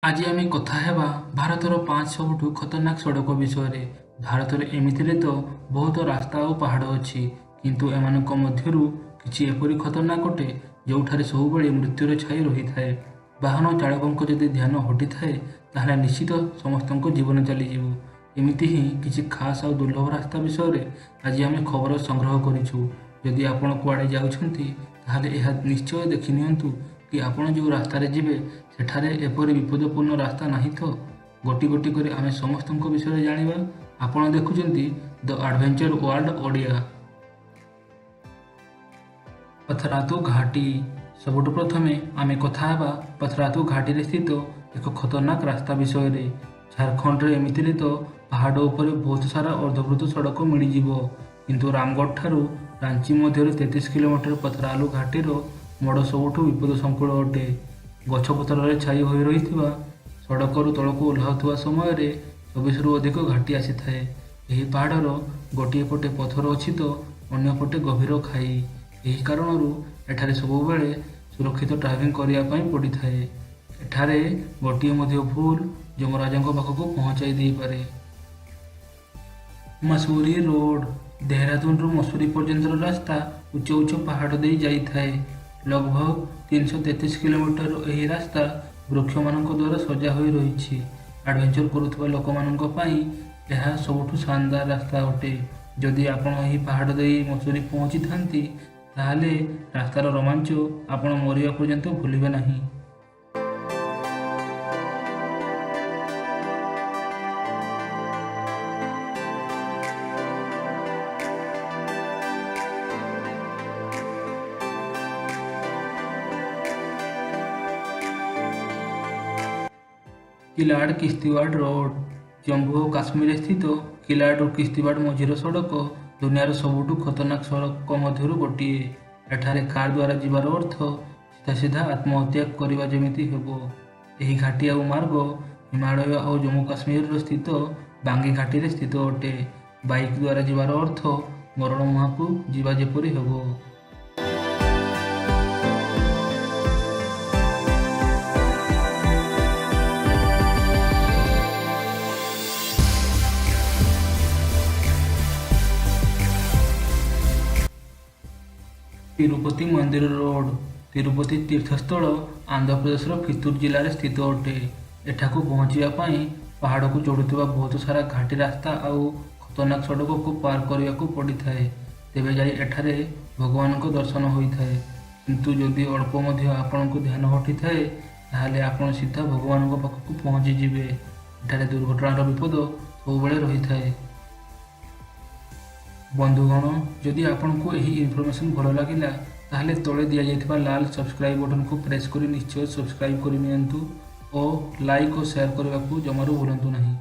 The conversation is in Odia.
ଆଜି ଆମେ କଥା ହେବା ଭାରତର ପାଞ୍ଚ ସବୁଠୁ ଖତରନାକ ସଡ଼କ ବିଷୟରେ। ଭାରତରେ ଏମିତିରେ ତ ବହୁତ ରାସ୍ତା ଆଉ ପାହାଡ଼ ଅଛି, କିନ୍ତୁ ଏମାନଙ୍କ ମଧ୍ୟରୁ କିଛି ଏପରି ଖତରନାକ ଅଟେ ଯେଉଁଠାରେ ସବୁବେଳେ ମୃତ୍ୟୁର ଛାଇ ରହିଥାଏ। ବାହନ ଚାଳକଙ୍କ ଯଦି ଧ୍ୟାନ ହଟିଥାଏ, ତାହେଲେ ନିଶ୍ଚିତ ସମସ୍ତଙ୍କ ଜୀବନ ଚାଲିଯିବ। ଏମିତି ହିଁ କିଛି ଖାସ୍ ଆଉ ଦୁର୍ଲଭ ରାସ୍ତା ବିଷୟରେ ଆଜି ଆମେ ଖବର ସଂଗ୍ରହ କରିଛୁ। ଯଦି ଆପଣ କୁଆଡ଼େ ଯାଉଛନ୍ତି, ତାହେଲେ ଏହା ନିଶ୍ଚୟ ଦେଖିନିଅନ୍ତୁ କି ଆପଣ ଯେଉଁ ରାସ୍ତାରେ ଯିବେ ସେଠାରେ ଏପରି ବିପଦପୂର୍ଣ୍ଣ ରାସ୍ତା ନାହିଁ ତ। ଗୋଟି ଗୋଟି କରି ଆମେ ସମସ୍ତଙ୍କ ବିଷୟରେ ଜାଣିବା। ଆପଣ ଦେଖୁଛନ୍ତି ଦ ଆଡ଼ଭେଞ୍ଚର ୱାର୍ଲଡ ଓଡ଼ିଆ। ପଥରାତୁ ଘାଟି। ସବୁଠୁ ପ୍ରଥମେ ଆମେ କଥା ହେବା ପଥରାତୁ ଘାଟିରେ ସ୍ଥିତ ଏକ ଖତରନାକ ରାସ୍ତା ବିଷୟରେ। ଝାଡ଼ଖଣ୍ଡରେ ଏମିତିରେ ତ ପାହାଡ଼ ଉପରେ ବହୁତ ସାରା ଅର୍ଦ୍ଧବୃତ ସଡ଼କ ମିଳିଯିବ, କିନ୍ତୁ ରାମଗଡ଼ ଠାରୁ ରାଞ୍ଚି ମଧ୍ୟରେ 33 କିଲୋମିଟର ପଥରାଲୁ ଘାଟିର ମୋଡ଼ ସବୁଠୁ ବିପଦ ସଂକୁଳ ଅଟେ। ଗଛପତ୍ରରେ ଛାଇ ହୋଇ ରହିଥିବା ସଡ଼କରୁ ତଳକୁ ଓହ୍ଲାଉଥିବା ସମୟରେ 24ରୁ ଅଧିକ ଘାଟି ଆସିଥାଏ। ଏହି ପାହାଡ଼ର ଗୋଟିଏ ପଟେ ପଥର ଅଛି ତ ଅନ୍ୟ ପଟେ ଗଭୀର ଖାଇ। ଏହି କାରଣରୁ ଏଠାରେ ସବୁବେଳେ ସୁରକ୍ଷିତ ଡ୍ରାଇଭିଂ କରିବା ପାଇଁ ପଡ଼ିଥାଏ। ଏଠାରେ ଗୋଟିଏ ମଧ୍ୟ ଭୁଲ ଯମରାଜଙ୍କ ପାଖକୁ ପହଞ୍ଚାଇ ଦେଇପାରେ। ମସୁରୀ ରୋଡ। ଦେହରାଦୁନରୁ ମସୁରୀ ପର୍ଯ୍ୟନ୍ତର ରାସ୍ତା ଉଚ୍ଚ ଉଚ୍ଚ ପାହାଡ଼ ଦେଇ ଯାଇଥାଏ। ଲଗଭଗ 333 କିଲୋମିଟର ଏହି ରାସ୍ତା ବୃକ୍ଷମାନଙ୍କ ଦ୍ୱାରା ସଜା ହୋଇ ରହିଛି। ଆଡଭେଞ୍ଚର କରୁଥିବା ଲୋକମାନଙ୍କ ପାଇଁ ଏହା ସବୁଠୁ ଶାନଦାର ରାସ୍ତା ଅଟେ। ଯଦି ଆପଣ ଏହି ପାହାଡ଼ ଦେଇ ମସୁରୀ ପହଞ୍ଚିଥାନ୍ତି, ତାହେଲେ ରାସ୍ତାର ରୋମାଞ୍ଚ ଆପଣ ମରିବା ପର୍ଯ୍ୟନ୍ତ ଭୁଲିବେ ନାହିଁ। କିଲାଡ଼ କିସ୍ତିୱାଡ଼ ରୋଡ। ଜମ୍ମୁ ଓ କାଶ୍ମୀରରେ ସ୍ଥିତ କିଲାଡ଼ ଓ କିସ୍ତିୱାଡ଼ ମଝିର ସଡ଼କ ଦୁନିଆର ସବୁଠୁ ଖତରନାକ ସଡ଼କ ମଧ୍ୟରୁ ଗୋଟିଏ। ଏଠାରେ କାର ଦ୍ୱାରା ଯିବାର ଅର୍ଥ ସିଧା ସିଧା ଆତ୍ମହତ୍ୟା କରିବା ଯେମିତି ହେବ। ଏହି ଘାଟି ଆଉ ମାର୍ଗ ହିମାଳୟ ଆଉ ଜମ୍ମୁ କାଶ୍ମୀରର ସ୍ଥିତ ବାଙ୍ଗି ଘାଟିରେ ସ୍ଥିତ ଅଟେ। ବାଇକ୍ ଦ୍ୱାରା ଯିବାର ଅର୍ଥ ମରଣ ମୁହାଁକୁ ଯିବା ଯେପରି ହେବ। ତିରୁପତି ମନ୍ଦିର ରୋଡ। ତିରୁପତି ତୀର୍ଥସ୍ଥଳ ଆନ୍ଧ୍ରପ୍ରଦେଶର ଚିତ୍ତୁର ଜିଲ୍ଲାରେ ସ୍ଥିତ ଅଟେ। ଏଠାକୁ ପହଞ୍ଚିବା ପାଇଁ ପାହାଡ଼କୁ ଚଢ଼ୁଥିବା ବହୁତ ସାରା ଘାଟି ରାସ୍ତା ଆଉ ଖତରନାକ ସଡ଼କକୁ ପାର କରିବାକୁ ପଡ଼ିଥାଏ। ତେବେ ଯାଇ ଏଠାରେ ଭଗବାନଙ୍କ ଦର୍ଶନ ହୋଇଥାଏ। କିନ୍ତୁ ଯଦି ଅଳ୍ପ ମଧ୍ୟ ଆପଣଙ୍କୁ ଧ୍ୟାନ ହଟିଥାଏ, ତାହେଲେ ଆପଣ ସିଧା ଭଗବାନଙ୍କ ପାଖକୁ ପହଞ୍ଚିଯିବେ। ଏଠାରେ ଦୁର୍ଘଟଣାର ବିପଦ ସବୁବେଳେ ରହିଥାଏ। ବନ୍ଧୁଗଣ, ଯଦି ଆପଣଙ୍କୁ ଏହି ଇନଫର୍ମେସନ୍ ଭଲ ଲାଗିଲା, ତାହେଲେ ତଳେ ଦିଆଯାଇଥିବା ଲାଲ ସବସ୍କ୍ରାଇବ୍ ବଟନକୁ ପ୍ରେସ୍ କରି ନିଶ୍ଚୟ ସବସ୍କ୍ରାଇବ୍ କରିନିଅନ୍ତୁ ଓ ଲାଇକ୍ ଓ ସେୟାର କରିବାକୁ ଜମାରୁ ଭୁଲନ୍ତୁ ନାହିଁ।